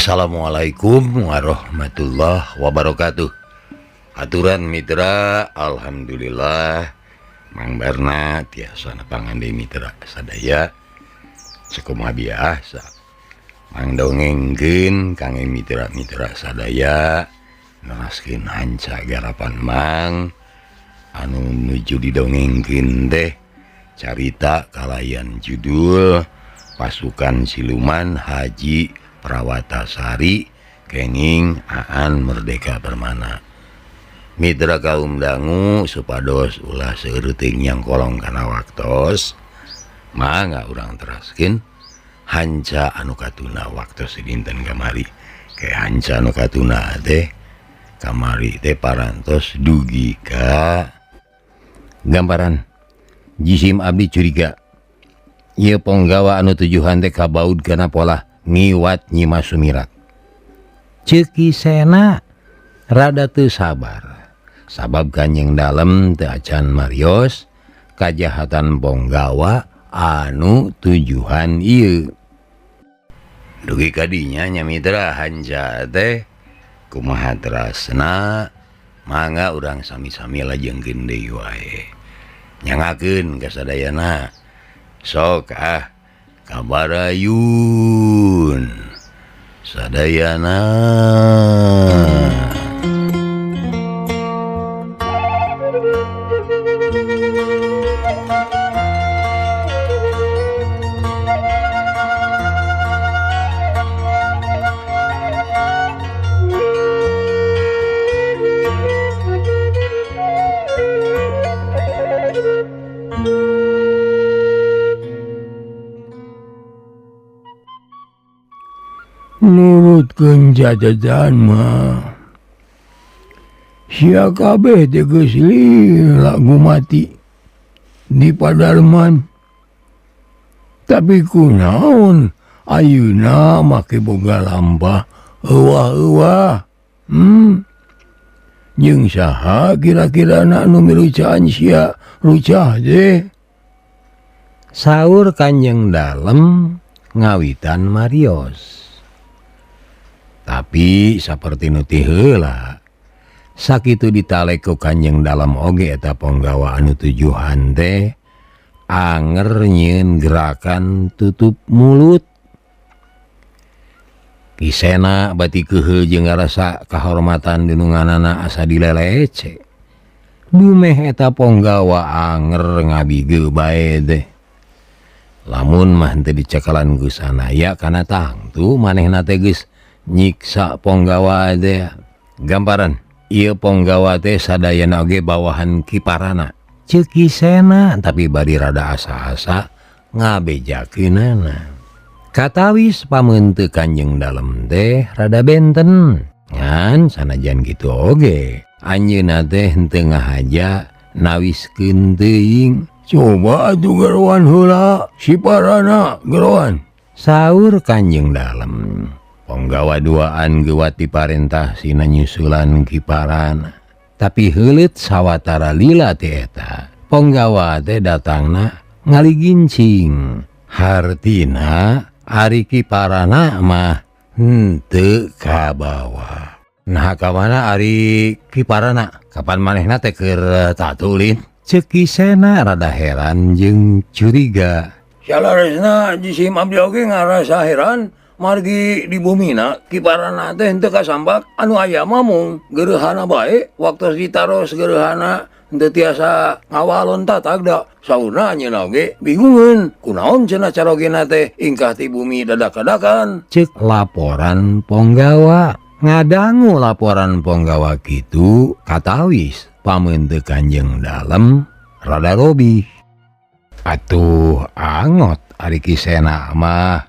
Assalamualaikum warahmatullahi wabarakatuh. Aturan mitra, alhamdulillah Mang Barna tiasa nepangan deui mitra sadaya sakumaha biasa. Mang dongengkeun kangge mitra-mitra sadaya neraskeun hanca garapan Mang anu nuju didongengkeun teh carita kalayan judul Pasukan Siluman Haji Prawatasari kenging Aan Merdeka Permana. Mitra kaum dangu supados ulah seueuting yang kolong kana waktos, mangga urang teraskeun hanca anu katuna waktos dinten kamari. Ke hanca anu katuna teh kamari teh parantos dugi ka gambaran jisim abdi curiga. Ieu ponggawa anu tujuhan teh kabaud kana pola ngiwat Nyimas Sumirat. Ceuk Ki Sena rada teu sabar. Sabab Kanjeng Dalem teu acan marios kajahatan ponggawa anu tujuhan ieu. Dugi kadinya nya mitra hanca teh kumaha terasna mangga urang sami-sami lajengkeun deui wae. Nyangakeun ka sadayana. Sok ah kabarayun sadayana. Nurutkeun jajajan mah sia kabeh teh geus lila gumati di Padarman. Tapi kunaon ayeuna make boga lampah euwah-euwah. Jeung saha kira-kirana nu milucaan sia lucah teh? Saur Kanjeng Dalem ngawitan marios. Tapi saperti nu ti heula sakitu ditalek ku Kanjeng Dalem oge eta ponggawa anu tujuhan teh anger nyieun gerakan tutup mulut. Ki Sena bati keuheul jeung ngarasa kahormatan dununganana asa dilelece. Dumeh eta ponggawa anger ngabigeu bae teh. Lamun mah henteu dicekalan ku sanaya kana tangtu manehna teh geus nyiksa ponggawa teh. Gambaran ieu ponggawa teh sadayana oge bawahan kiparana. Ceuk Ki Sena tapi bari rada asa-asa ngabejakeunana. Katawis pameunteuk Kanjeng Dalem teh rada benten. Ngan sanajan kitu oge anjeunna teh henteu ngahaja nawiskeun teuing. Coba atuh geroan heula si parana geroan, saur Kanjeng Dalem. Ponggawa duaan geuwat diparentah sina nyusulan kiparana. Tapi heuleut sawatara lila teh eta ponggawa teh datangna ngaligincing. Hartina ari kiparana mah henteu kabawa. Nah ka mana ari kiparana? Kapan manehna teh keur tatulin? Ceuk Ki Sena rada heran jeung curiga. Salaresna jisim abdi oge ngarasa heran margi di bumina kiparana teh henteu kasambak anu aya mah mung gerehana bae. Waktu ditaros gerehana henteu tiasa ngawalon tatag da saurna anjeunna oge bingungeun kunaon cenah carogena teh ingkah ti bumi dadak-dadakan. Ceuk laporan ponggawa. Ngadangu laporan ponggawa kitu katawis pameunteuk Kanjeng Dalem rada robih. Atuh angot ari Ki Sena mah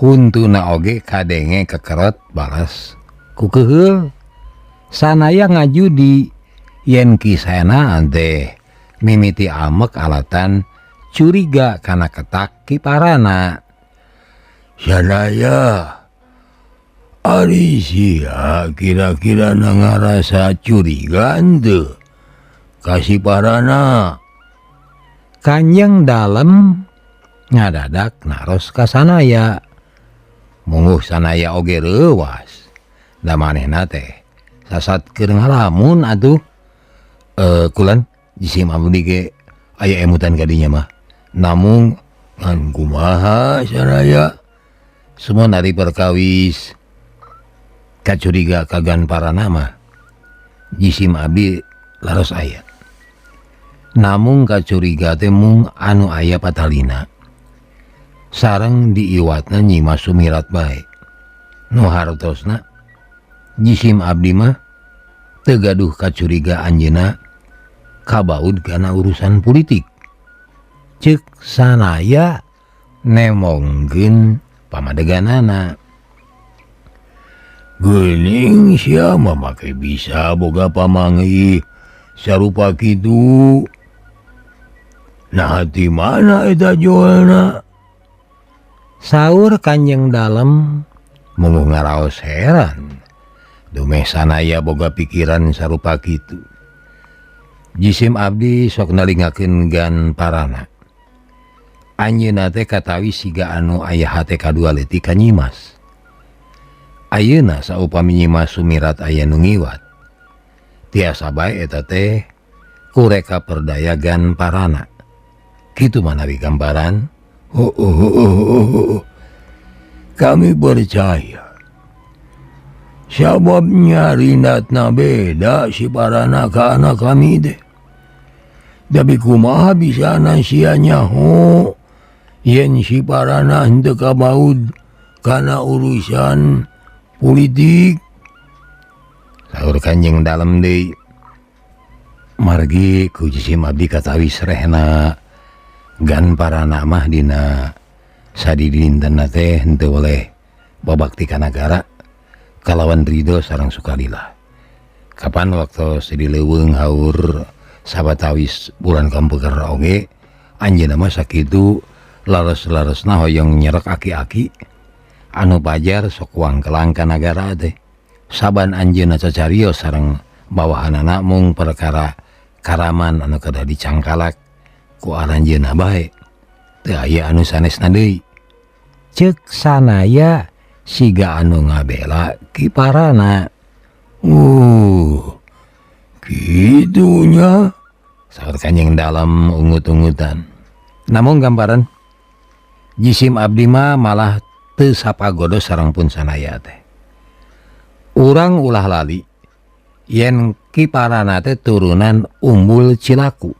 huntuna oge kadenge kekerot balas ku keuheul. Sanaya ngajudi yen Ki Sena teh mimiti amek alatan curiga kana ketak kiparana. Sanaya ari sia kira-kira ngarasa curiga henteu ka si parana? Kanjeng Dalem ngadadak naros ka sanaya. Mungguh sanaya oge reuwas. Da manehna teh sasat keur ngalamun atuh. Kulan jisim abdi ge aya emutan ka dinya mah. Namung ngan kumaha saraya semua nari perkawis kacuriga kagan parana mah jisim abdi laros aya. Namung kacuriga teh mung anu aya patalina. Sareng diiwatna Nyi Mas Sumirat bae. Nu hartosna jisim abdi mah teu gaduh kacuriga anjeunna kabaud kana urusan politik. Ceuk sanaya nemongkeun pamadeganana. Geuning sia mah make bisa boga pamanggih sarupa kitu. Nah ti mana eta jualna? Saur Kanjeng Dalem mungguh ngaraos heran. Dumeh sanaya boga pikiran sarupa kitu. Jisim abdi sok nalingakeun gan parana. Anjeunna teh katawi siga anu aya hate kadua leutik ka Nyimas. Ayeuna saupami Nyimas Sumirat aya nu ngiwat. Tiasa bae eta teh kureka perdaya gan parana. Kitu manawi gambaran. Oh, oh, oh, oh, oh. Kami percaya. Sababnya rinatna beda si parana ka anak kami teh. Tapi kumaha bisa sia nyaho yen si parana henteu kabaud kana urusan politik. Saur Kanjeng Dalem deui. Margi ku jisim abdi katawi srehna gan parana mah dina sadidintenna teh henteu boleh babakti ka nagara kalawan ridho sareng sukalila. Kapan waktu di leuweung haur sabatawis bulan kampeker oge anjeunna mah sakitu lares-laresna hoyong nyerek aki-aki anu pajar sok wangkelang ka nagara teh. Saban anjeunna cacarios sareng bawahanana mung perkara karaman anu kedah dicangkalak ku aranjeunna bae. Teu aya anu sanesna deui. Ceuk sanaya siga anu ngabela kiparana. Kitunya. Saur Kanjeng Dalem ungut-ungutan. Namun gambaran jisim abdi mah malah teu sapagodo sareng pun sanaya teh. Urang ulah lali yen kiparana teh turunan Umbul Cilaku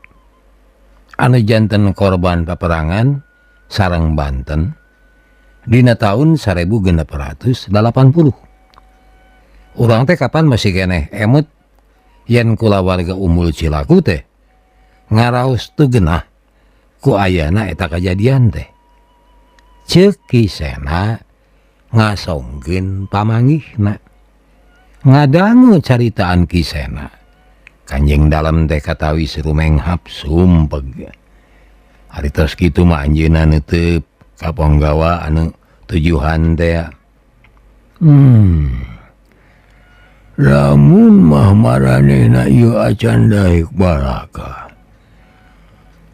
anu janten korban peperangan sareng Banten dina tahun 1680. Urang teh kapan masih keneh emut yen kulawarga Umbul Cilaku teh ngaraos teu genah ku ayana eta kajadian teh. Ceuk Ki Sena ngasongkeun pamanggihna. Ngadangu caritaan Ki Sena. Kanjeng Dalem teh katawi rumenghap sumpeg. Ari tos kitu mah anjeunna neuteup ka ponggawa anu tujuhan teh. Lamun mah maranehna ieu acan daek baraka.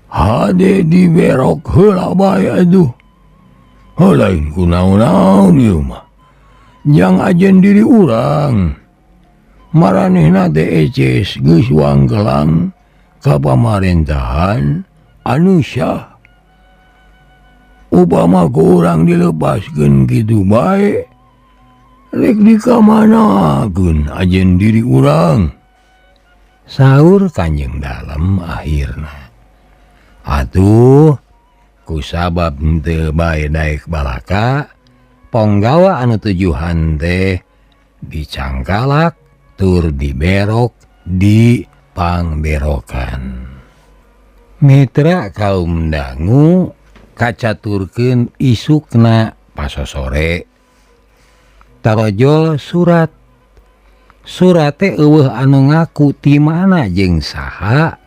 Hade diberok heula bae atuh. Lain kunaon-naon ieu mah. Jang ajen diri urang. Maranehna teh eces geus wangkelang ka pamarentahan anu syah. Upama ku urang dilepaskeun kitu bae, rek dikamanakeun ajen diri urang. Saur Kanjeng Dalem akhirna. Atuh ku sabab henteu bae daek balaka, ponggawa anu tujuhan teh dicangkalak tur diberok di pangberokan. Mitra kaum dangu kacaturkeun isukna pasosore. Tarojol surat. Surate eueuh anu ngaku ti mana jeung saha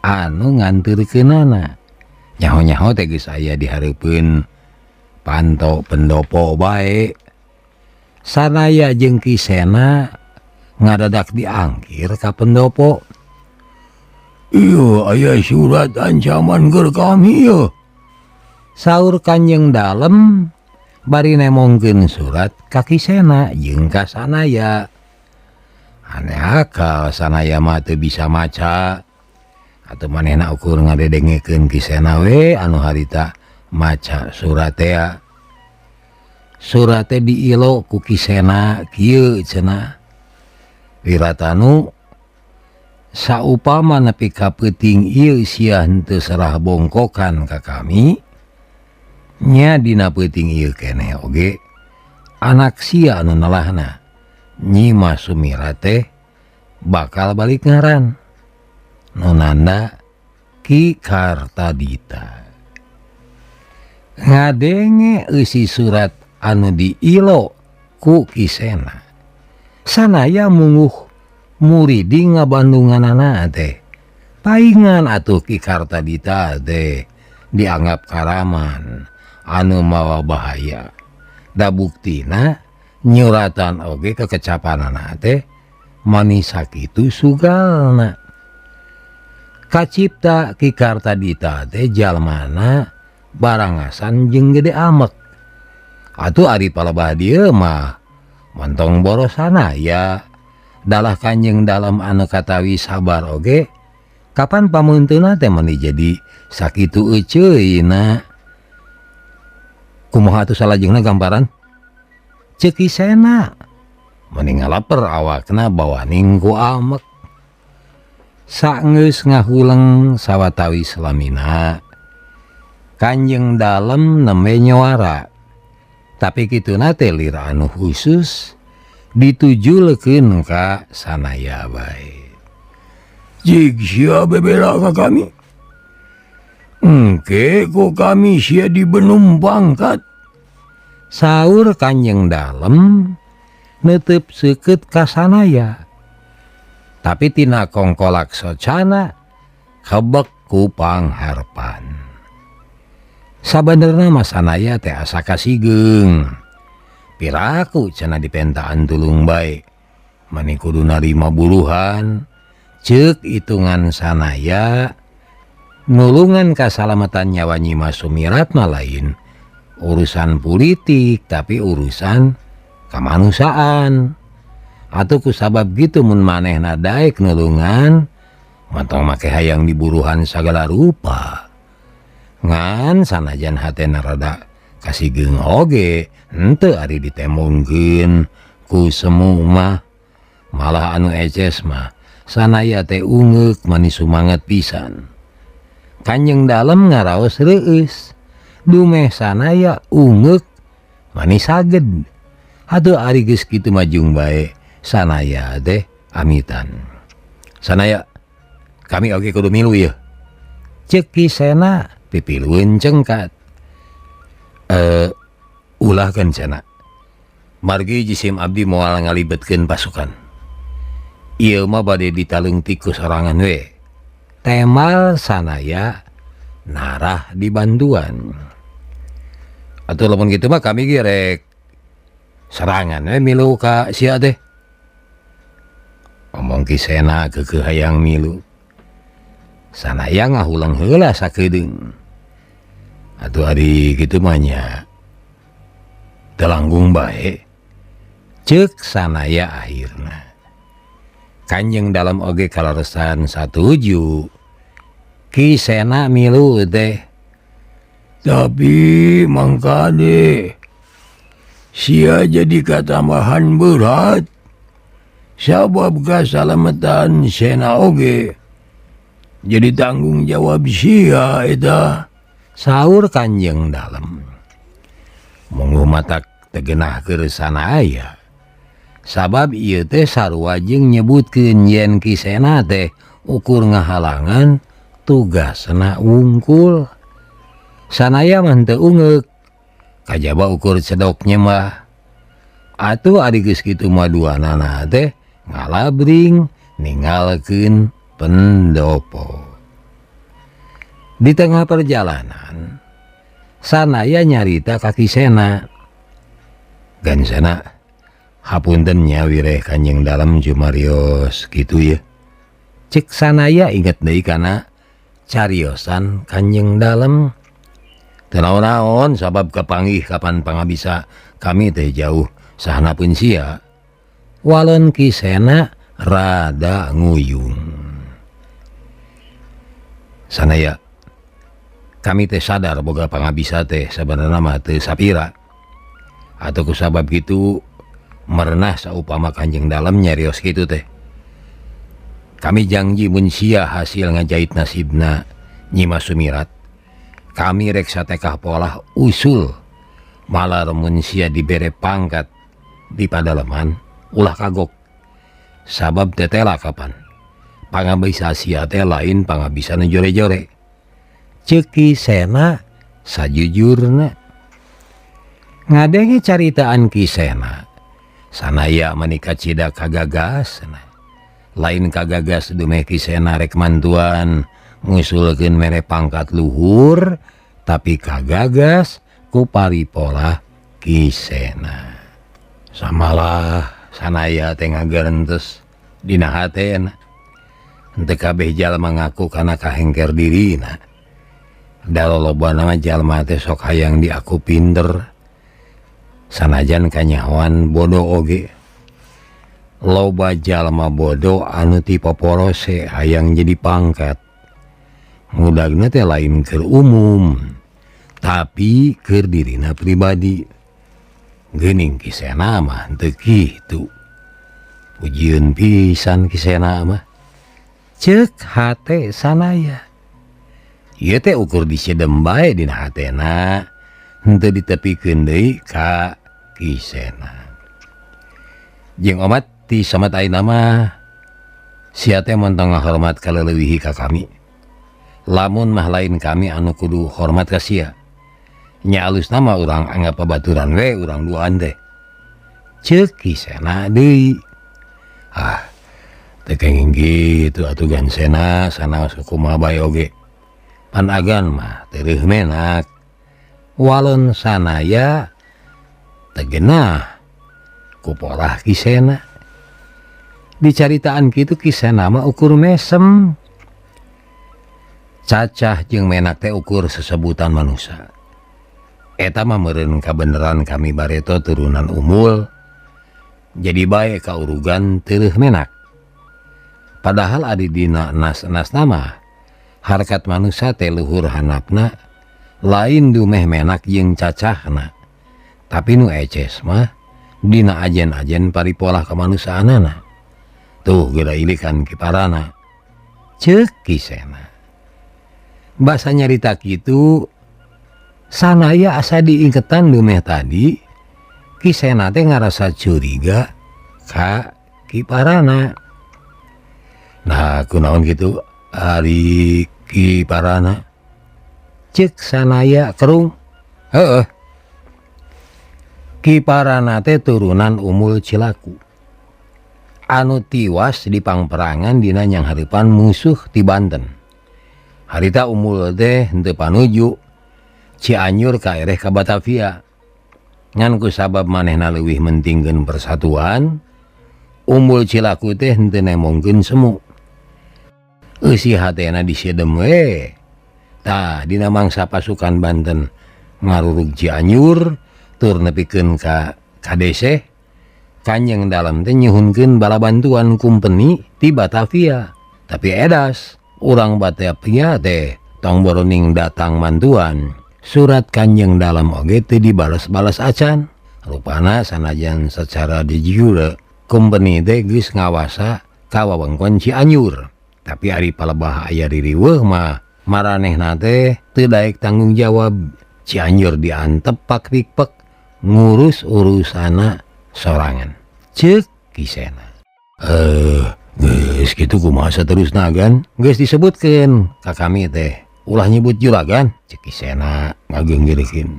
anu nganterkeunana. Nyaho-nyaho teh geus aya di hareupeun panto pendopo bae. Sanaya jeung Ki Sena ngadadak diangkir ka pendopo. Iya, aya surat ancaman keur kami ieu. Saur Kanjeng Dalem Bari nemongkeun surat ka Ki Sena jeung ka Sanaya. Aneh akal Sanaya mah teu bisa maca. Atuh manehna ukur ngadedengekeun Ki Sena we anu harita maca surat tea. Surat teh diilo ku Ki Sena kieu cenah. Wiratanu saupama nepi ka peuting ieu sia henteu serah bongkokan ka kami nya dina peuting ieu keneh oge anak sia anu nelahna Nyi Mas Sumira teh bakal balik ngaran nu nanda Ki Kartadita. Ngadenge eusi surat anu diilo ku Ki Sena. Sanaya munguh muridi ngabandunganana teh. Paingan atuh Ki Kartadita teh dianggap karaman anu mawa bahaya. Da buktina nyuratan oge kekecapanana teh manis sakitu sugalna. Kacipta Ki Kartadita teh jalmana barangasan jeung gede amek. Atuh ari palebah dieu mah montong borosana ya. Dalah Kanjeng Dalem anu katawi sabar oge kapan pamunteuna teh meni jadi sakitu euceuina. Kumaha atuh salajengna gambaran? Ceuk Ki Sena meni ngalaper awakna bawaning ku amek. Saenggeus ngahuleng sawatawis lamina Kanjeng Dalem nembe nyawara. Tapi kituna teh lira anu khusus ditujulekeun ka Sanaya bae. Jig sia bebela ka kami. Engke ku kami sia dibenum pangkat. Saur Kanjeng Dalem neuteub seukeut ka Sanaya. Tapi tina kongkolak socana kebek ku pangharpan. Sabenerna mah Sanaya teh asa kasigeung. Piraku cenah dipentaan tulung bae. Mani kudu narima buruhan. Ceuk hitungan Sanaya nulungan kasalamatan nyawa Nyi Mas Sumirat mah lain urusan politik tapi urusan kemanusiaan. Atuh kusabab gitu mun manehna daek nulungan mantong make hayang diburuhan sagala rupa. Ngan sanajan hatena rada kasigeung oge henteu ari ditemongkeun ku semu mah malah anu eces mah Sanaya teh ungeuk mani sumanget pisan. Kanjeng Dalem ngaraos reueus dumeh Sanaya ungeuk mani saged. Atuh ari geus kitu majung bae Sanaya teh amitan. Sanaya kami oge kudu milu ieu. Ceuk Ki Sena pipilueun cengkat. Ulahkeun cenah. Margi jisim abdi moal ngalibetkeun pasukan. Ieu mah bade ditaleungtik ku sorangan we. Temal Sanaya narah dibantuan. Atuh lamun kitu mah kami ge rek serangan we milu ka sia teh. Omong Ki Sena keukeuh hayang milu. Sanaya ngahuleng heula sakedeung. Atuh ari kitu mah nya teu langgung bae. Ceuk Sanaya akhirna. Kanjeng Dalem oge kaleresan satuju. Ki Sena milu teh. Tapi mangkade sia jadi katambahan berat. Sabab kasalamatan Sena oge jadi tanggung jawab sia eta. Saur Kanjeng Dalem. Mungguh matak tegenah keur Sanaya. Sabab ieu teh sarua jeung nyebutkeun yen Ki Sena teh ukur ngahalangan tugasna wungkul. Sanaya mah teu ungeuk kajaba ukur cedok nyembah. Atuh ari geus kitu mah duanana teh ngalabring ninggalkeun pendopo. Di tengah perjalanan Sanaya nyarita ka Ki Sena. Gan Sena hapunten nya wireh Kanjeng Dalem jumarios kitu ye. Cek Sanaya inget deui kana cariosan Kanjeng Dalem. Teu naon-naon sabab kapanggih kapan pangabisa kami teh jauh sahana pun sia. Walon Ki Sena rada nguyung. Sanaya kami teh sadar boga pangabisa teh sabenerna mah teu sapira. Atau kusabab kitu merenah saupama Kanjeng Dalem nyarios kitu teh. Kami janji mun sia hasil ngajait nasibna Nyimas Sumirat. Kami rek satekah polah usul malar mun sia dibere pangkat di padaleman ulah kagok. Sabab tetela kapan pangabisa sia teh lain pangabisa nu jore-jore. Ceuk Ki Sena sajujurna. Ngadenge caritaan Ki Sena sanaya menika cida kagagas. Lain kagagas dumeh Ki Sena rek mantuan ngusulkeun mere pangkat luhur, tapi kagagas ku paripolah Ki Sena. Samalah sanaya teh ngagerentes dina hatena. Henteu kabeh jalma ngaku kana kahengker dirina. Da lolobana mah jalma teh sok hayang diaku pinter. Sanajan kanyahoan bodoh oge. Loba jalma bodoh anu ti poporose hayang jadi pangkat. Mudagna teh lain keur umum, tapi keur dirina pribadi. Geuning Ki Sena mah teu kitu. Pujieun pisan Ki Sena mah. Ceuk hate sanaya. Ieu teh ukur disidem bae dina hatena, henteu ditepikeun deui ka Ki Sena. Jeung omat ti samat ayeuna mah sia teh montong ngahormat ka leulewihi ka kami. Lamun mah lain kami anu kudu hormat ka sia. Nya alusna mah urang anggap babaturan we urang duaan teh. Ceuk Ki Sena deui. Ah, teu kenging kitu atuh Gan Sena sanaos kumaha bae oge. Pan agan mah tereuh menak. Walon sanaya tegenah ku polah Ki Sena. Dicaritaan kitu Ki Sena mah ukur mesem. Cacah jeung menak teh ukur sesebutan manusia. Eta mah meureun kabeneran kami bareto turunan umul. Jadi bae kaurugan tereuh menak. Padahal adi dina nas-nas nama harkat manusia teh luhur hanapna lain dumeh menak jeung cacahna. Tapi nu eces mah dina ajen-ajen paripolah kemanusiaanana. Tuh geura ilikan kiparana. Ceuk Ki Sena. Basa nyarita kitu sanaya asa diingetan dumeh tadi Ki Sena teh ngarasa curiga ka kiparana. Nah kunaon kitu ari kiparana? Ceuk sanaya kerung. Heueuh. Kiparana teh turunan Umul Cilaku anu tiwas di pangperangan dina nyanghareupan musuh ti Banten. Harita Umul teh henteu panuju Cianjur kaereh ka Batavia. Ngan ku sabab manehna leuwih mentingkeun persatuan, Umul Cilaku teh henteu nemongkeun semu. Eusi hatena disidem we. Tah dina mangsa pasukan Banten ngarurug Cianjur tur nepikeun ka Kadeseh, Kanjeng Dalem teh nyuhunkeun bala bantuan kumpeni ti Batavia. Tapi edas urang Batavia teh tong boroning datang mantuan. Surat Kanjeng Dalem oge teu dibales-bales acan. Rupana sanajan secara de jure kumpeni teh geus ngawasa ka wewengkon Cianjur. Tapi ari palebah aya ririweuh mah maranehna teh teu daek tanggung jawab. Cianjur diantep pak pikpek ngurus urusana sorangan. Ceuk Ki Sena. Geus kitu kumaha saterusna gan? Geus disebutkeun ka kami teh. Ulah nyebut juragan, ceuk Ki Sena ngageunggeurkeun.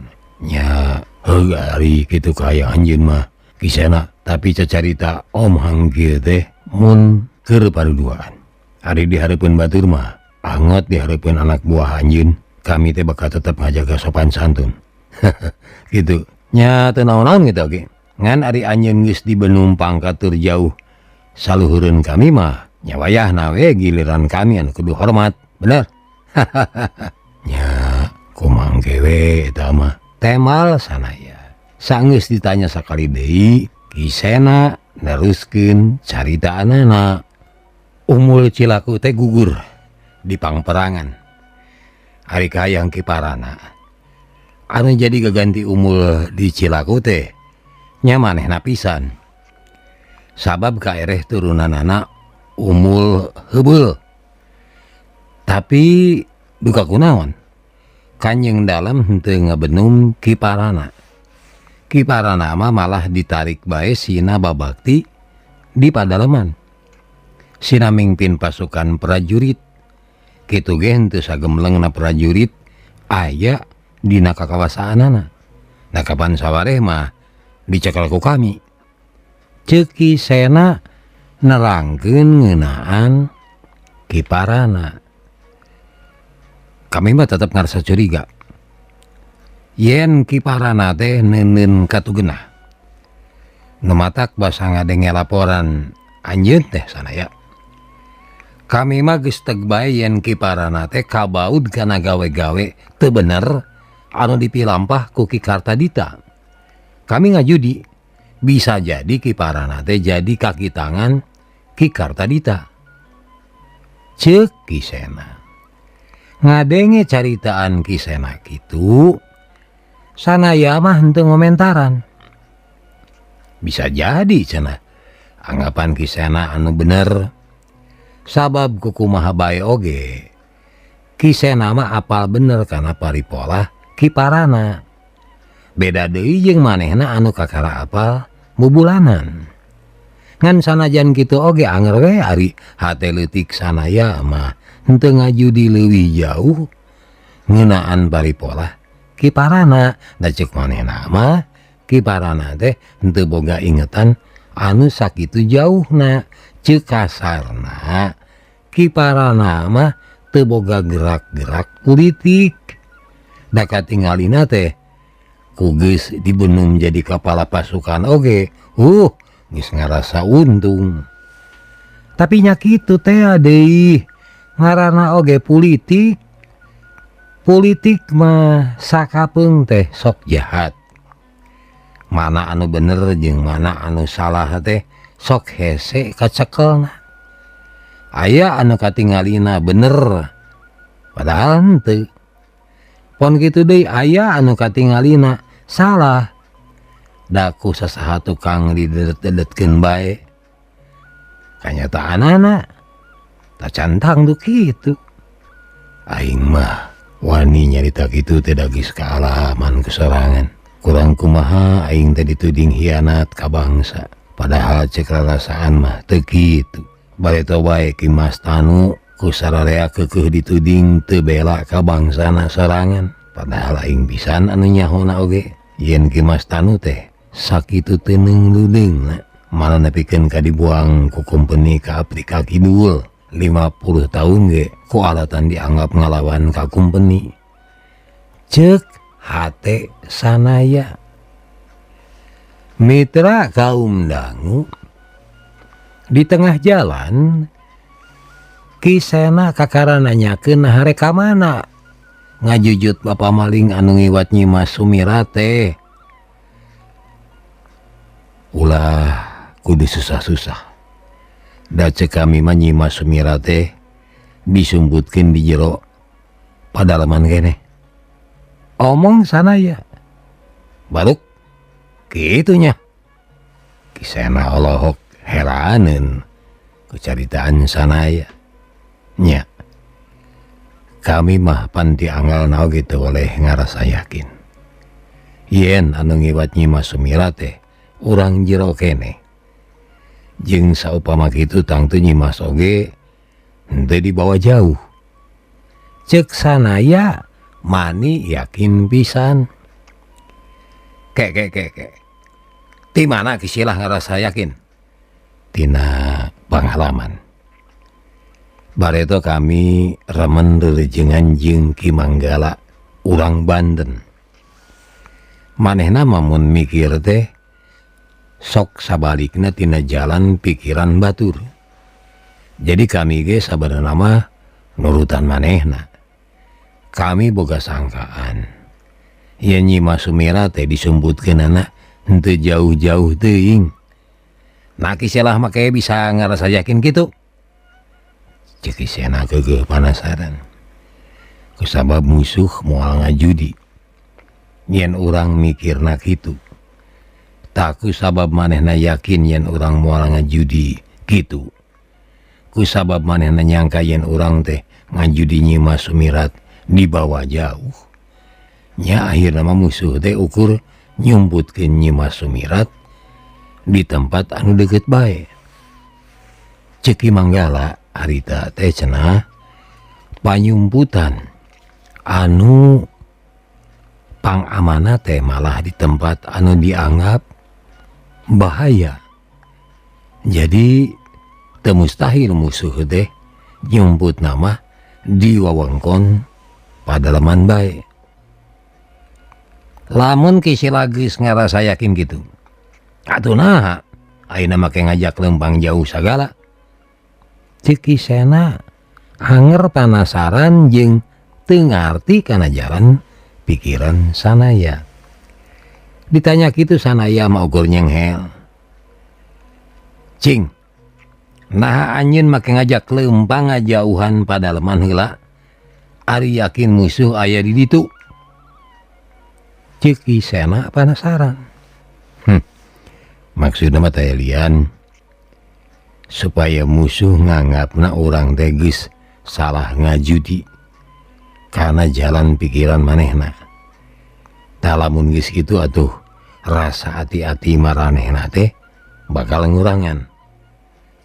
Nya heuh ari kitu kaya anjeun mah Ki Sena, tapi cacarita Om Hang kieu teh mun keur paduduaan. Ari dihareupeun batur mah angot dihareupeun anak buah anjeun, kami teh bakal tetep ngajaga sopan santun. Gitu. Nya teu naon-naon kitu oge. Ngan ari anjeun geus dibenum pangkat tur jauh saluhureun kami mah nya wayahna we giliran kami anu kudu hormat. Bener? Nya kumangke Engke we eta mah. Temal sanaya. Sanggeus ditanya sakali deui, Ki Sena neruskeun caritaanana. Umul Cilaku teh gugur di pangperangan. Ari kahayang Ki Parana anu jadi gaganti Umul di Cilaku teh nya manehna pisan. Sabab kaereh turunanana Umul heubeul. Tapi duka kunaon? Kanjeng Dalem henteu ngabenum Ki Parana. Ki Parana mah malah ditarik bae sina babakti di padaleman. Sina mingpin pasukan prajurit. Kitu ge henteu sagemlengna prajurit aya dina kakawasaanana. Nah kapan sawareh mah dicekel ku kami. Ceuk Ki Sena nerangkeun ngeunaan Ki Parana. Kami mah tetep ngarasa curiga. Yen Ki Parana teh neuneun katugenah. Nu matak basa ngadenge laporan anjeun teh sanaya. Kami mah geus teg bae yen Ki Parana teh kabaud kana gawe-gawe teu bener anu dipilampah ku Ki Kartadita. Kami ngajudi bisa jadi Ki Parana teh jadi kaki tangan Ki Kartadita. Ceuk Ki Sena. Ngadenge caritaan Ki Sena kitu, sanaya mah henteu ngomentaran. Bisa jadi cenah anggapan Ki Sena anu bener. Sabab kukumaha bae oge Ki Sena mah apal bener kana paripolah Ki Parana. Beda deui jeung manehna anu kakara apal bubulanan. Ngan sanajan kitu oge anger we ari hate leutik sanaya mah henteu ngajudi leuwih jauh ngeunaan paripolah Ki Parana. Da ceuk manehna mah Ki Parana teh henteu boga ingetan anu sakitu jauhna. Ceuk kasarna Ki Parana mah teu boga gerak-gerak politik. Da katingalina teh ku geus dibenum jadi kepala pasukan oge. Geus ngarasa untung. Tapi nya kitu teh deui ngaranna oge politik. Politik mah sakapeung teh sok jahat. Mana anu bener jeung mana anu salah teh sok hese kacekelna. Aya anu katingalina bener padahal henteu. Pon kitu deui aya anu katingalina salah. Da ku sasaha tukang didedet-dedetkeun bae. Kanyataanana tacan tangtu kitu. Aing mah wani nyarita kitu teh da geus kaalaman kesorangan. Kurang kumaha aing teh dituding hianat ka bangsa. Padahal cek rarasaan mah teu kitu. Bareto bae Ki Mas Tanu ku sararea keukeuh dituding teu bela ka bangsana sorangan. Padahal aing pisan anu nyahona oge yen Ki Mas Tanu teh sakitu teu neungleung-leungna. Malah nepikeun ka dibuang ku kumpeni ka Afrika Kidul. 50 tahun ge ku alatan dianggap ngalawan ka kumpeni. Ceuk hate sanaya. Mitra kaum dangu di tengah jalan Ki Sena kakara nanyakeun nah rek ka mana. Ngajujut bapa maling anu ngiwat Nyi Mas Sumira teh. Ulah kudu susah-susah. Da ceuk kami mah Nyi Mas Sumira teh disumputkeun di jero padalaman keneh. Omong sanaya. Baruk kitunya. Ki Sena olohok heraneun ku caritaan sanaya. Nya. Kami mah pan dianggalna oge teu boleh ngarasa yakin. Yen anu ngiwat Nyi Mas Sumira teh urang jero keneh. Jeung saupama kitu tangtu Nyi Mas oge henteu dibawa jauh. Ceuk sanaya mani yakin pisan. Ke ke ke ke. Ti mana Ki Silah ngarasa yakin? Tina pangalaman. Bareto kami remen reurejengan jeung Ki Manggala urang Banten. Manehna mah mun mikir teh sok sabalikna tina jalan pikiran batur. Jadi kami ge sabenerna mah nurutan manehna. Kami boga sangkaan. Yen Nyi Mas Sumirat teh disumputkeunana henteu jauh-jauh teuing. Nah Ki Sela make bisa ngarasa yakin kitu. Ceuk Ki Sena geugeuh panasaran. Kusabab musuh moal ngajudi. Yen urang mikirna kitu. Tah kusabab manehna yakin yen urang moal ngajudi kitu. Kusabab manehna nyangka yen urang teh ngajudi Nyi Mas Sumirat dibawa jauh. Nya akhirna mah musuh teh ukur nyumputkeun Nyi Mas Sumirat di tempat anu deukeut bae. Ceuk Ki Manggala harita teh cenah panyumputan anu pangamana teh malah di tempat anu dianggap bahaya. Jadi teu mustahil musuh teh nyumput nama di wewengkon padalaman bae. Lamun Ki Sela geus ngarasa yakin kitu, atuh naha ayeuna make ngajak lempang jauh sagala. Ceuk Ki Sena anger panasaran jeung teu ngarti kana jalan pikiran Sanaya. Ditanya kitu Sanaya mah ukur nyenghel. Cing, naha anjeun make ngajak lempang ngajauhan padaleman heula? Ari yakin musuh aya di ditu. Ceuk Ki Sena panasaran. Maksudna mah teh lian supaya musuh nganggapna urang teh geus salah ngajudi karena jalan pikiran manehna. Tah lamun geus kitu atuh rasa hati-hati maranehna teh bakal ngurangan.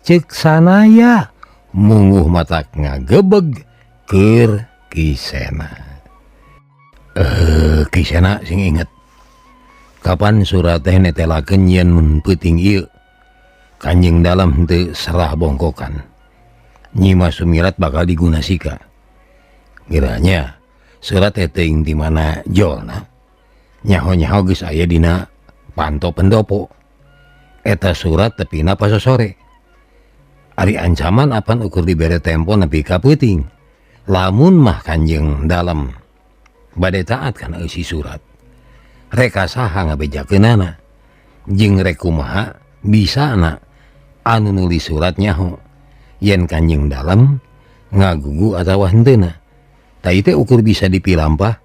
Ceuk Sanaya munguh matak ngagebeg keur Ki Sena. Ki Sena sing inget kapan surat teh netelakeun yen mun peuting ieu Kanjeng Dalem henteu serah bongkokan. Nyi Mas Sumirat bakal digunasika. Kiranya surat teh teuing di mana jolna. Nyaho-nyaho geus aya dina panto pendopo. Eta surat tepina pasosore. Ari ancaman apan ukur dibere tempo nepi ka peuting. Lamun mah Kanjeng Dalem bade taat kana eusi surat. Reka saha ngabejakeunana jeung rek kumaha bisana anu nulis surat nyaho yen Kanjeng Dalem ngagugu atawa henteuna. Tah ieu teh ukur bisa dipilampah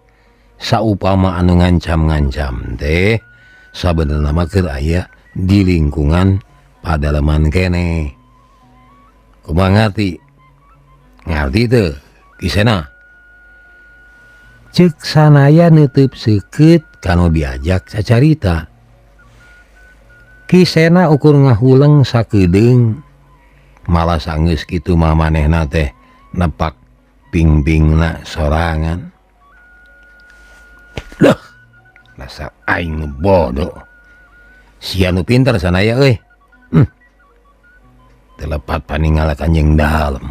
saupama anu ngancam-ngancam teh sabenerna mah keur aya di lingkungan padaleman keneh. Kumaha ngarti? Ngarti teu Ki Sena? Ceuk Sanaya neuteub seukeut kanu diajak cacarita. Ki Sena ukur ngahuleng sakedeung malah sanggeus kitu mah manehna teh nepak pingpingna sorangan. Duh, dasar aing nu bodoh. Sia nu pinter Sanaya euy. Telepat paninggal Kanjeng Dalem.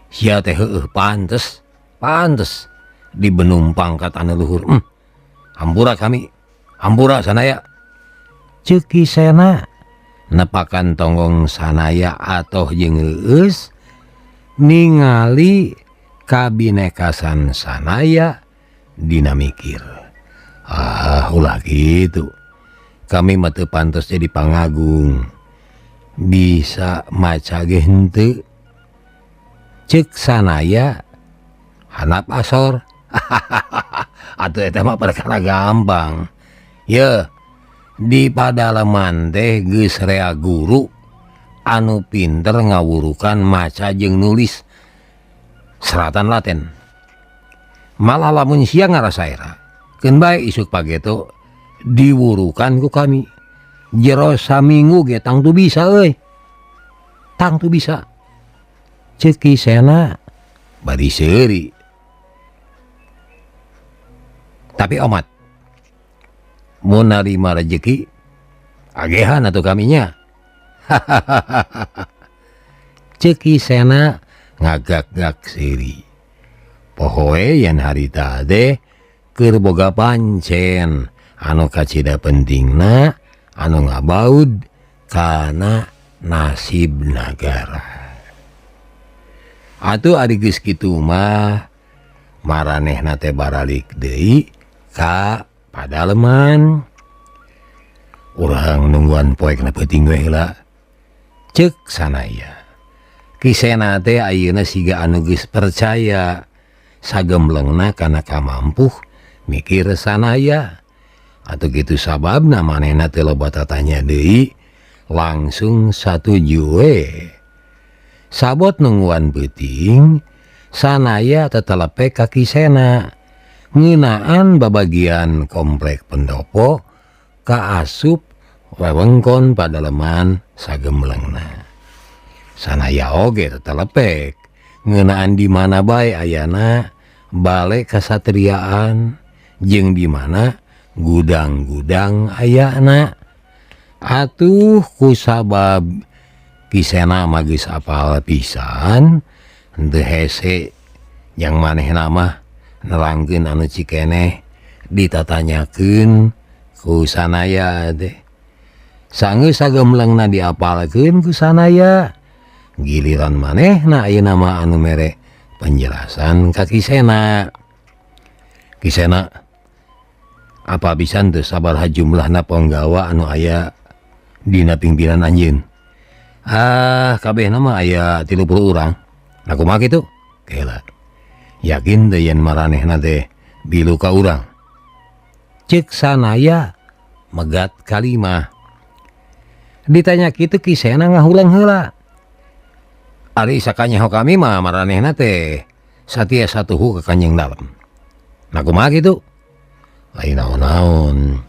Sia teh heueuh pantes, pantes dibenum pangkat anu luhur. Hampura kami, hampura Sanaya. Ceuk Ki Sena nepakan tonggong Sanaya atoh jeung reueus ningali kabinekasan Sanaya dina mikir. Ah, ulah kitu. Kami mah teu pantes jadi pangagung. Bisa maca ge henteu. Ceuk Sanaya hanap asor. Atuh eta mah perkara gampang. Ye, di padaleman teh geus rea guru anu pinter ngawurukan maca jeung nulis seratan Latin. Malah lamun sia ngarasa era, keun bae isuk pageto diwurukan ku kami. Jero saminggu ge tangtu bisa euy. Tangtu bisa. Ceuk Ki Sena bari seuri. Tapi omat mun narima rejeki agehan atuh kaminya. Ceuk Ki Sena ngagak-gak seuri. Pohoe yen harita teh keur boga pancen anu kacida pentingna anu ngabaud kana nasib nagara. Atuh ari geus kitu mah maranehna teh baralik deui ka padaleman. Urang nungguan poek na peuting we heula. Ceuk Sanaya. Ki Sena teh ayeuna siga anu geus percaya sagemblengna kana kamampuh mikir Sanaya. Atuh kitu sababna manehna teh loba tatanya deui langsung satuju we. Sabot nungguan peuting Sanaya tetelepe ka Ki Sena ngeunaan babagian komplek pendopo kaasup wewengkon padaleman sagemblengna. Sanaya oge tetelepek ngeunaan di mana bae ayana bale kasatriaan jeung di mana gudang-gudang ayana. Atuh kusabab Ki Sena mah geus apal pisan henteu hese yang manehna mah nerangkeun anu cikeneh ditatanyakeun ku Sanaya teh. Sanggeus sagemblengna diapalkeun ku Sanaya, giliran manehna ayeuna mah anu mere penjelasan ka Ki Sena. Ki Sena, apa pisan teu sabaraha jumlahna ponggawa anu aya dina pimpinan anjeun? Ah, kabehna mah aya 30 urang. Nah, kumaha kitu? Kela. Yakin teu yen maranehna teh bilu ka urang? Ceuk Sanaya megat kalimah. Ditanya kitu Ki Sena ngahulang heula. Ari sakanyaho kami mah maranehna teh satia satuhu ka Kanjeng Dalem. Nah, kumaha kitu? Lain naon-naon.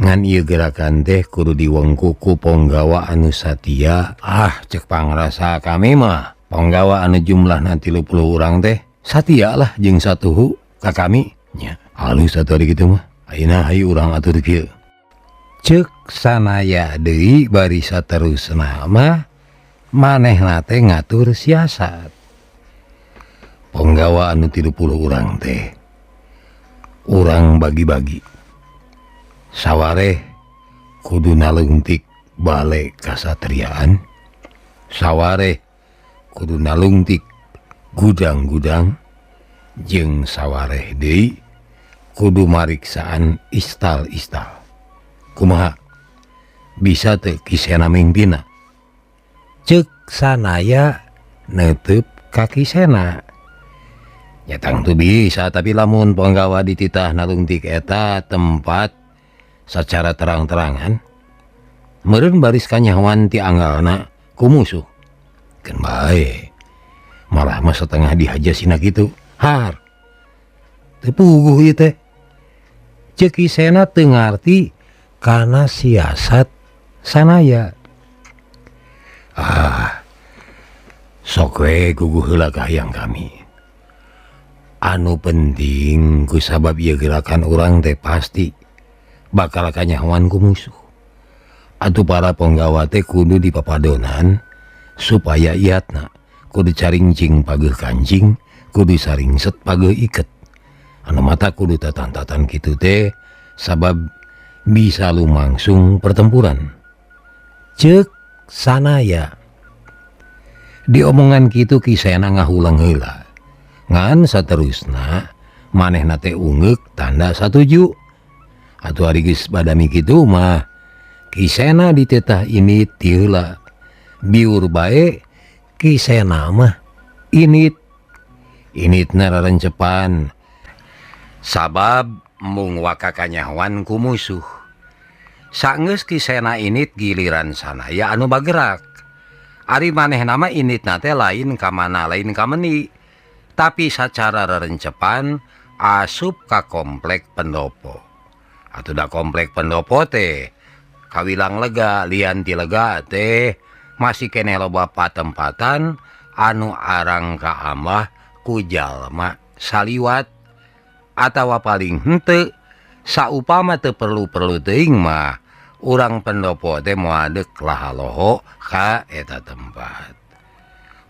Ngan ieu gerakan teh kudu diwengku ku ponggawa anu satia. Ah, cek pangrasa kami mah ponggawa anu jumlahna 30 urang teh satia lah jeung satuhu ka kami nya. Halus atuh ari kitu mah. Ayeuna hayu urang atur kieu. Ceuk Sanaya deui bari saterusna mah manehna teh ngatur siasat. Ponggawa anu 30 urang teh urang bagi-bagi. Sawareh kudu nalungtik bale kasatriaan, sawareh kudu nalungtik gudang-gudang, jeung sawareh deui kudu mariksaan istal-istal. Kumaha bisa teu Ki Sena mingpina? Ceuk Sanaya neuteub ka Ki Sena. Ya tangtu bisa, tapi lamun ponggawa dititah nalungtik eta tempat secara terang-terangan meureun baris kanyahoan ti anggalna ku musuh. Keun bae malah mah setengah dihaja sina kitu. Har teu puguh ieu teh. Ceuk Ki Sena teu ngarti kana siasat Sanaya. Ah, sok we guguh heula ka hayang kami. Anu penting ku sabab ieu gerakan urang teh pasti bakal kanyahoan ku musuh. Atuh para ponggawa teh kudu dipapadonan supaya iatna kudu caringcing pageuh kancing, kudu saringset pageuh iket. Anu mata kudu tatan-tatan kitu teh sabab bisa lumangsung pertempuran. Ceuk Sanaya. Diomongan kitu Ki Sena ngahulang heula. Ngan saterusna manehna teh ungeuk tanda satuju. Atuh ari geus badami kitu mah Ki Sena ditetah ini ti heula. Biur bae Ki Sena mah init. Initna rarencepan sabab mung waka kanyahoan ku musuh. Sanggeus Ki Sena init giliran Sanaya anu bagerak. Ari manehna mah initna teh lain ka mana lain ka meni, tapi sacara rerencepan asup ka komplek pendopo. Atuh da komplek pendopo teh kawilang lega, lian ti lega teh masih keneh loba patempatan anu arang kaambah ku jalma saliwat atawa paling henteu saupama teu perlu-perlu teuing mah urang pendopo teh moal deuk lahaloho ka eta tempat.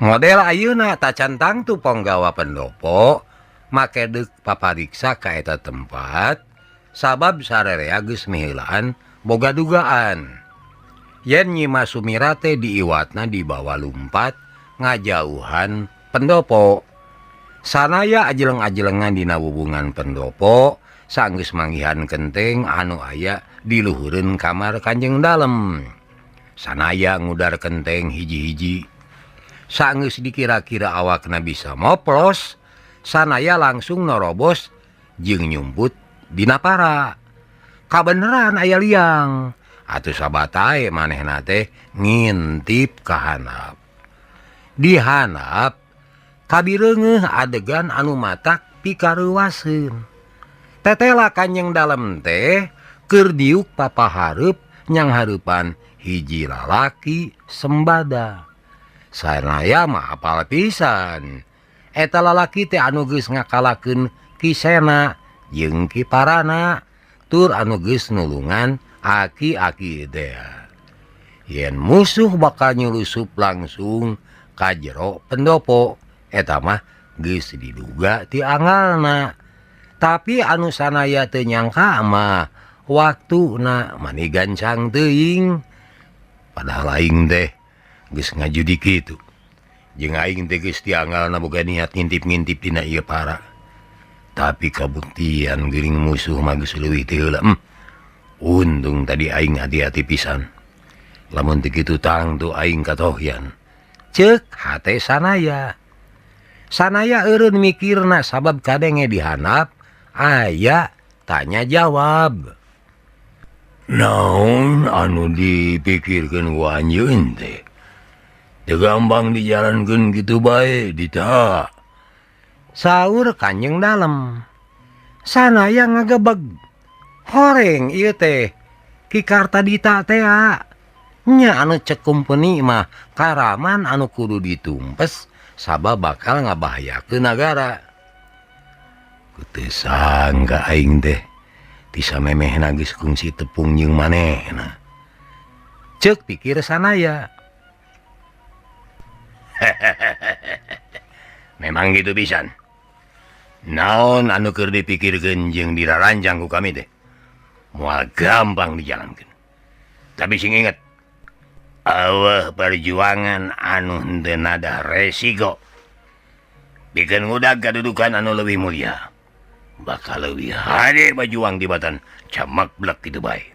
Model ayeuna tacan tangtu ponggawa pendopo make deuk papariksa ka eta tempat sabab sarerea geus miheulaan boga dugaan. Yen Nyi Mas Sumira teh diiwatna dibawa lumpat ngajauhan pendopo. Sanaya ajeleng-ajelengan dina hubungan pendopo sanggeus manggihan kenteng anu aya di luhureun kamar Kanjeng Dalem. Sanaya ngudar kenteng hiji-hiji. Sanggeus dikira-kira awakna bisa moplos, sanaya langsung norobos jeung nyumput dina para. Kabeneran aya liang. Atuh sabatae manehna teh ngintip ka handap. Di handap kabireungeuh adegan anu matak pikareuwaseun. Tetela Kanjeng Dalem teh keur diuk papahareup nyang hareupan hiji lalaki sembada. Sanaya mah apal pisan. Eta lalaki teh anu geus ngakalakeun Ki Sena jeung Ki Parana tur anu geus nulungan aki-aki teh. Yen musuh bakal nyulusup langsung ka jero pendopo, eta mah geus diduga ti angalna. Tapi anu sanaya teu nyangka mah waktuna mani gancang teuing. Padahal aing teh geus ngajudi kitu. Jeung aing teh geus diangalna boga niat ngintip-ngintip dina ieu para. Tapi kabuktian geuning musuh mah geus leuwih ti heula. Untung tadi aing hati-hati pisan. Lamun teu kitu tangtu aing katohyan. Ceuk hate sanaya. Sanaya eureun mikirna sabab kadenge dihandap aya tanya jawab. Naon anu dipikirkeun ku anjeun teh? Teu gampang dijalankeun kitu bae dita. Saur Kanjeng Dalem. Sanaya ngagebeg. Horeng ieu teh Ki Kartadita teh nya anu cek kumpeni mah karaman anu kudu ditumpes sabab bakal ngabahayakeun nagara. Teu sangka aing teh ti samemehna geus kungsi tepung jeung manehna. Ceuk pikir sanaya. Memang gitu pisan. Naon anu keur dipikirkeun jeung diraranjang ku kami teh moal gampang dijalankeun. Tapi sing inget, aweuh perjuangan anu henteu nada resiko. Pikeun ngudag kadudukan anu leuwih mulia. Bakal leuwih hade bajuang tibatan camak blek kitu bae.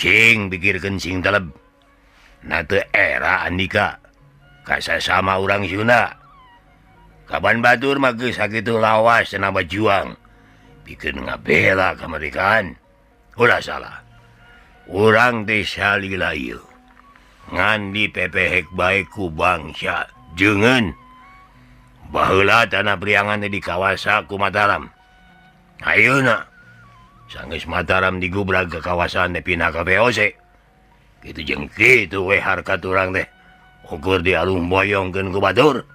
Cing pikirkeun sing teleb. Na teu era Andika kasasama urang Sunda. Kaban batur mah geus sakitu lawas cenah bajuang pikeun ngabela kamerdekaan. Ulah salah. Urang teh salila ieu. Ngan dipepehek bae ku bangsa jeungeun. Baheula tanah Priangan teh dikawasa ku Mataram. Ayeuna sanggeus Mataram digubrag ka kawasan teh pindah ka VOC. Kitu jeung kitu we harkat urang teh. Ukur dialung boyongkeun ku batur.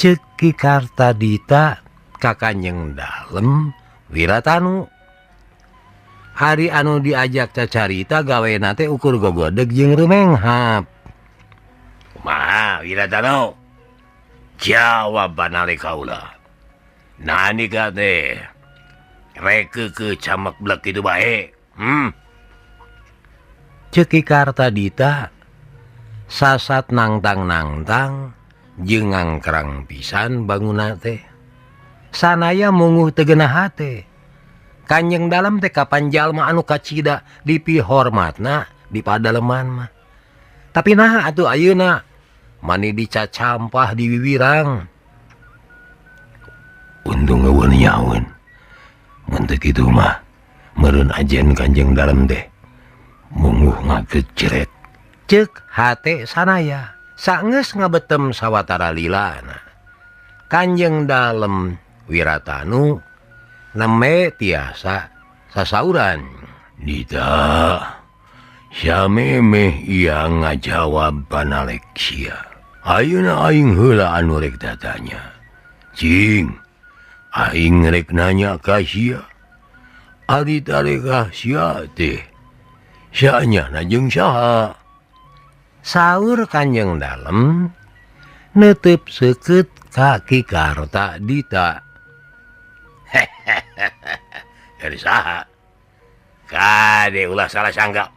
Ceuk Ki Kartadita ka Kanjeng Dalem Wiratanu. Hari anu diajak cacarita gawena teh ukur gogodeg jeung rumenghap. Kumaha Wiratanu? Jawab banale kaula. Nah Andika teh rek ke camek blek kitu bae. Ceuk Ki Kartadita sasat nangtang-nangtang jeung ngangkrang pisan bangunna teh. Sanaya munguh teu geunah hate. Kanjeng Dalem teh kapan jalma anu kacida dipihormatna di padaleman mah. Tapi naha atuh ayeuna mani dicacampah di wiwirang. Untung eueun nyaun. Mun teu kitu mah meureun ajen Kanjeng Dalem teh munguh ngagecret. Ceuk hate sanaya. Sanggeus ngabetem sawatara lilana. Kanjeng Dalem Wiratanu neme tiasa sasauran. Dita samemeh ia ngajawab panalek sia. Ayeuna aing heula anu rek tatanya. Cing, aing rek nanya ka sia. Ari tarekah sia teh saenyana jeung saha? Saur Kanjeng Dalem neuteub seukeut ka Ki Kartadita. Dari saha? Kade ulah salah sangka.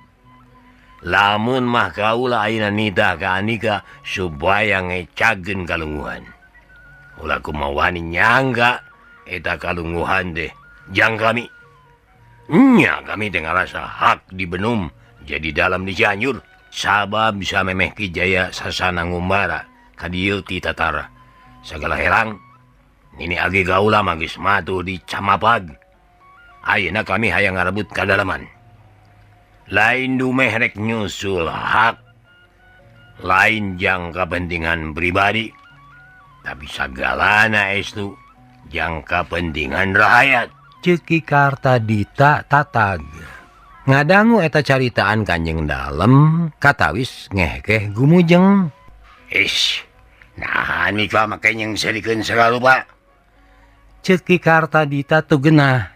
Lamun mah kaula ayeuna nitah ka Andika supaya ngecageun kalunguhan. Ulah kumaha wani nyangga eta kalungguhan deh jang kami. Nya kami teh ngarasa hak di Benum jadi dalam di Cianjur sabab bisa memeh Ki Jaya sasana ngumbara ka dieu ti Tatara. Sagala herang Nini Agi Gaula mah geus matuh di Camapag. Ayeuna kami hayang ngarebut kadalaman. Lain dumeh rek nyusul hak, lain jang kepentingan pribadi, tapi sagalana estu jang kepentingan rakyat. Ceuk Ki Kartadita tatag. Ngadangu eta caritaan Kanjeng Dalem katawis ngehkeh gumujeng. Ish, naha mika make nyeungseurikeun sagala rupa. Ceuk Ki Kartadita teu genah.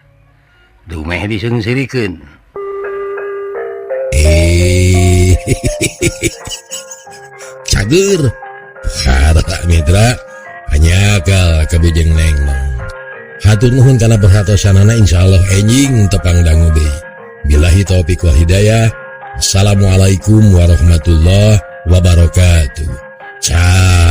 Dumeh diseungseurikeun. Cager. Para mitra hanyakal ka Bujeng Nenglong. Hatur nuhun kana perhatosanana, insyaallah enjing tepang dangu deui. Billahi taufik wal hidayah. Assalamualaikum warahmatullahi wabarakatuh. Cager.